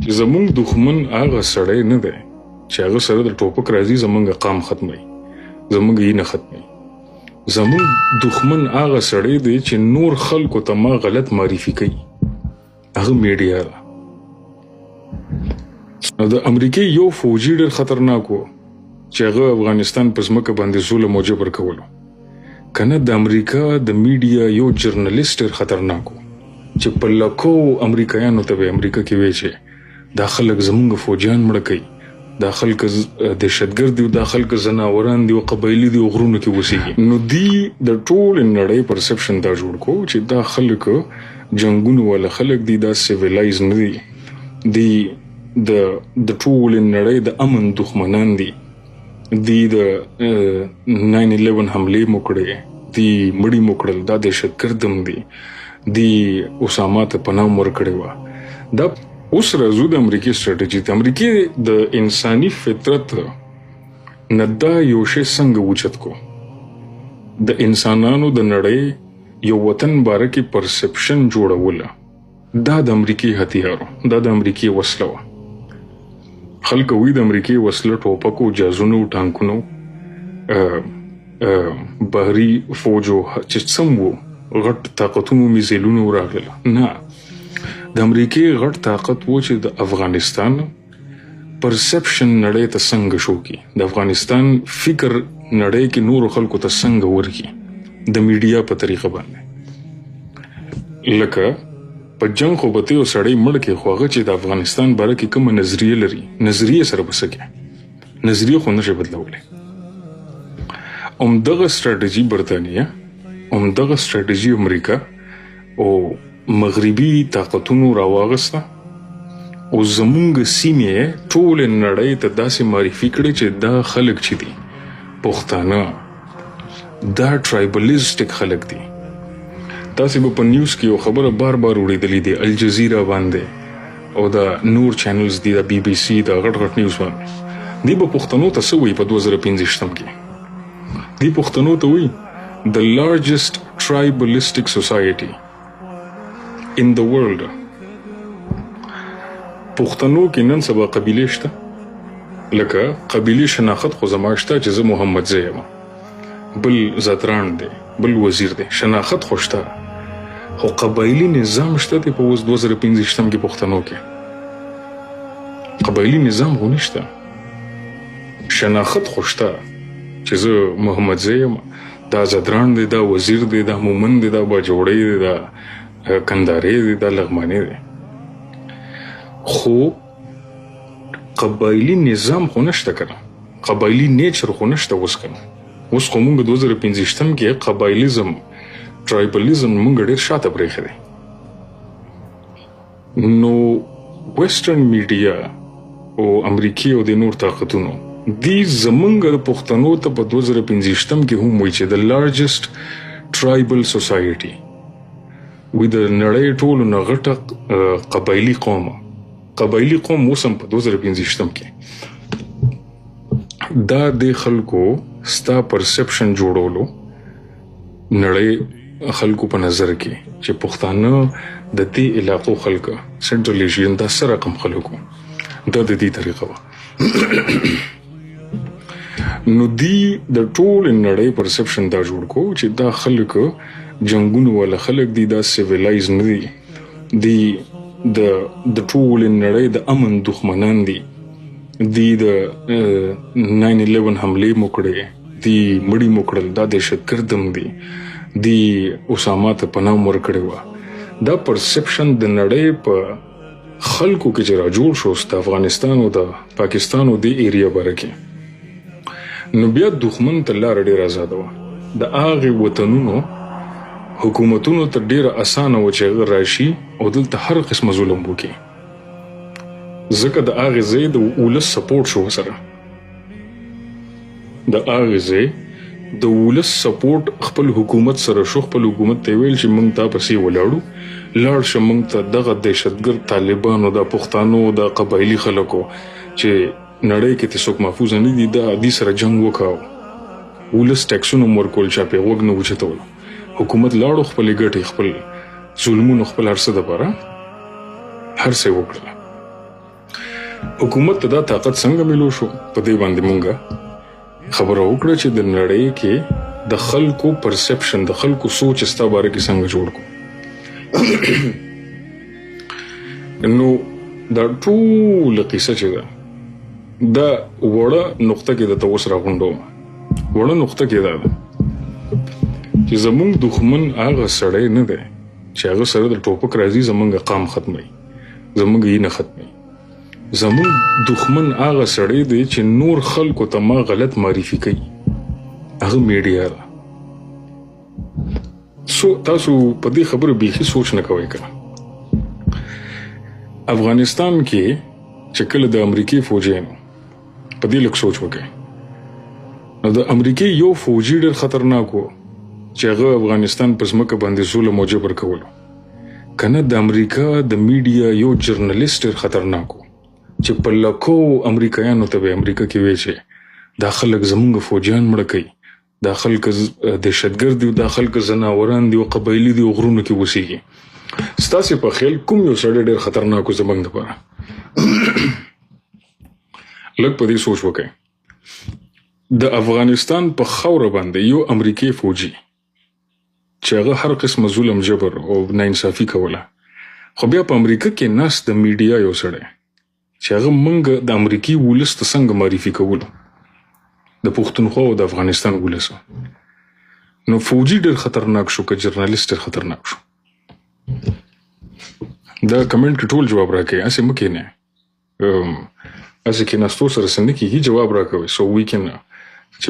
زمونږ دښمن هغه سړی نه دی چې هغه سره د ټوپک راځي، زمونږ قام ختموي، زمونږ یې نه ختموي. زمونږ دښمن هغه سړی دی چې نور خلکو ته ما غلط معرفي کوي، هغه میډیا ده. نو د امریکې یو فوجي ډېر خطرناک و چې هغه افغانستان په ځمکه باندې ظلم او جبر کولو، که نه د امریکا د میډیا یو جرنلیست ډېر خطرناک و چې په لکو امریکایانو ته به امریکا کې وی چې دا خلک زمونږ فوجیان مړه کوي، دا خلک دهشتګرد دي، دا خلک ځناوران دي او قبایلي دي او غرونو کې اوسېږي. نو دی د ټولې نړۍ پرسپشن دا جوړ کو چې دا خلک جنګونو والا خلک دي، دا سیویلایز نه دي، دی د ټولې نړۍ د امن دښمنان دي، دی د 9/11 حملې مو کړې، دی مړي مو کړل، دا دهشتګرد هم دي، دی اسامه ته پناه هم ورکړې وه. دا اوس راځو د امریکې سټراټیجي ته. امریکې د انساني فطرت نه دا یو شی څنګه اوچت کو، د انسانانو د نړۍ یو وطن باره کې پرسپشن جوړوله، دا د امریکې هتیارو، دا د امریکې وسله وه. خلک وایي د امریکې وسله ټوپکو، جازونو، ټانکونو، بحري فوجو چې څم وو، غټ طاقتونو، میزیلونو راغله. نه، د امریکې غټ طاقت وو چې د افغانستان پرسپشن نړۍ ته څنګه شو کی، د افغانستان فکر نړۍ کې نورو خلکو ته څنګه ورکی د میډیا په طریقه باندې. لکه په جنگ خو به ته یو سړی مړ کې، خو هغه چې د افغانستان باره کې کومه نظریه لري، نظریه سره به څه کوې؟ نظریه خو نشي بدلولی. همدغه سټراټیژي برتانیه، همدغه سټراټیژي امریکا او مغربي طاقتونو راواغسته او زمونږ سیمې ټولې نړۍ ته داسې معرفي کړې چې دا خلک چې دي پښتانه، دا ټرایبلیسټک خلک دي. تاسې به په نیوز کې یو خبره بار بار اورېدلې دي، الجزیره باندې او دا نور چینلز دي، دا بي بي سي، دا غټ غټ نیوز باندې، دی به پښتنو ته څه وایي په 2025 کې؟ دی پښتنو ته وایي the largest tribalistic society in the world. پښتنو کې نن سبا قبیلې شته، لکه قبیلې شناخت خو زما شته چې زه محمد زی یم، بل ځدراڼ دی، بل وزیر دی، شناخت خو شته، خو قبایلی نظام شته دی په اوس 2025 کې پښتنو کې قبایلی نظام خو نشته. شناخت خو شته چې زه محمد زی یم، دا ځدراڼ دی، دا وزیر دی، دا مومند دی، دا باجوړی دی، دا کندهاري دی، دا لغمانی دی، خو قبایلی نظام خو نشته کنه، قبایلی نیچر خو نشته اوس کنه. اوس خو مونږ 2025 کې قبایلیزم، ټرایبلیزم مونږ ډېر شاته پرېښی دی. نو ویسټرن میډیا او امریکې او د نور طاقتونو دی زمونږ د پښتنو ته په 2025 کې هم وایي چې د لارجسټ ټرایبل سوسایټي وي، د نړۍ ټولو نه غټه قبایلی قوم، قبایلی قوم اوس هم په 2025 کې دا د خلکو ستا پرسپشن جوړولو نړۍ خلکو په نظر کې چې پښتانه د دې علاقو خلک، سنټرل ایشین، دا څه رقم خلکو، دا د دې طریقه وه. نو دی د ټولې نړۍ پرسپشن دا جوړ کو چې دا خلک جنګونو والا خلک دي، دا سیویلایز نه دي، دی د ټولې نړۍ د امن دښمنان دي، دی د 9/11 حملې مو کړې، دی مړي مو کړل، دا دهشتګرد هم دي، دی اسامه ته پناه هم ورکړې وه. دا پرسپشن د نړۍ په خلکو کې چې را جوړ شو د افغانستان او د پاکستان او د ایریا باره کې، نو بیا دښمن ته لاره ډېره ازاده وه. د هغې وطنونو حکومتونو ته ډېره اسانه وه چې هغه راشي او دلته هر قسمه ظلم وکړي، ځکه د هغې ځای د ولس سپورټ شو ورسره، د هغې ځای د ولس سپورټ خپل حکومت سره شو. خپل حکومت ته ویل چې موږ تا پسې ولاړو، لاړ شه موږ ته دغه دهشتګرد طالبانو، دا پښتانو، دا قبایلي خلکو چې نړۍ کې ته څوک محفوظ نه دي، دا دې سره جنګ وکاو. ولس ټیکسونه هم ورکول، چا پې غوږ نه اوچتول. حکومت لاړو خپلې ګټې، خپل ظلمونو، خپل هر څه دپاره هر څه یې وکړل. حکومت ته دا طاقت څنګه ملو شو؟ په دې باندې مونږه خبره وکړه چې د نړۍ کې د خلکو پرسپشن، د خلکو سوچ ستا باره کې څنګه جوړ کو. نو دا ټول قصه چې ده، دا وړه نقطه کې د اوس راغونډوم. وړه نقطه کې دا ده چې زمونږ دښمن هغه سړی نه دی چې هغه سره د ټوپک راځي، زمونږ قام ختموي، زمونږ یې نه ختموي. زمونږ دښمن هغه سړی دی چې نور خلکو ته ما غلط معرفي کوي، هغه میډیا ده. سو تاسو په دې خبره بیخي سوچ نه کوئ کنه. افغانستان کې چې کله د امریکای فوجیانو، په دې لږ سوچ وکړئ، نو د امریکای یو فوجي ډېر خطرناک و چې هغه افغانستان په ځمکه باندې ظلم او جبر کولو، کنه د امریکا د میډیا یو جرنلیست ډېر خطرناک و چې په لکو امریکایانو ته به امریکا کې وی چې دا خلک زمونږ فوجیان مړه کوي، دا خلک دهشتګرد دي، دا خلک ځناوران دي او قبایلي دي او غرونو کې اوسېږي. ستاسې په خیال کوم یو سړی ډېر خطرناک و زمونږ دپاره؟ لږ په دې سوچ وکړئ. د افغانستان په خاوره باندې یو امریکای فوجي چې هغه هر قسمه ظلم، جبر او ناانصافي کوله، خو بیا په امریکا کې ناست د میډیا یو سړی چې هغه مونږ د امریکای ولس ته څنګه معرفي کولو، د پښتونخوا او د افغانستان ولس، نو فوجي ډېر خطرناک شو که جرنالیست ډېر خطرناک شو؟ دا کمنټ کې ټول جواب راکړئ. هسې مه کښېنئ، هسې کښېناستو سره څه نه کېږي. جواب راکوئ سو وی کین چې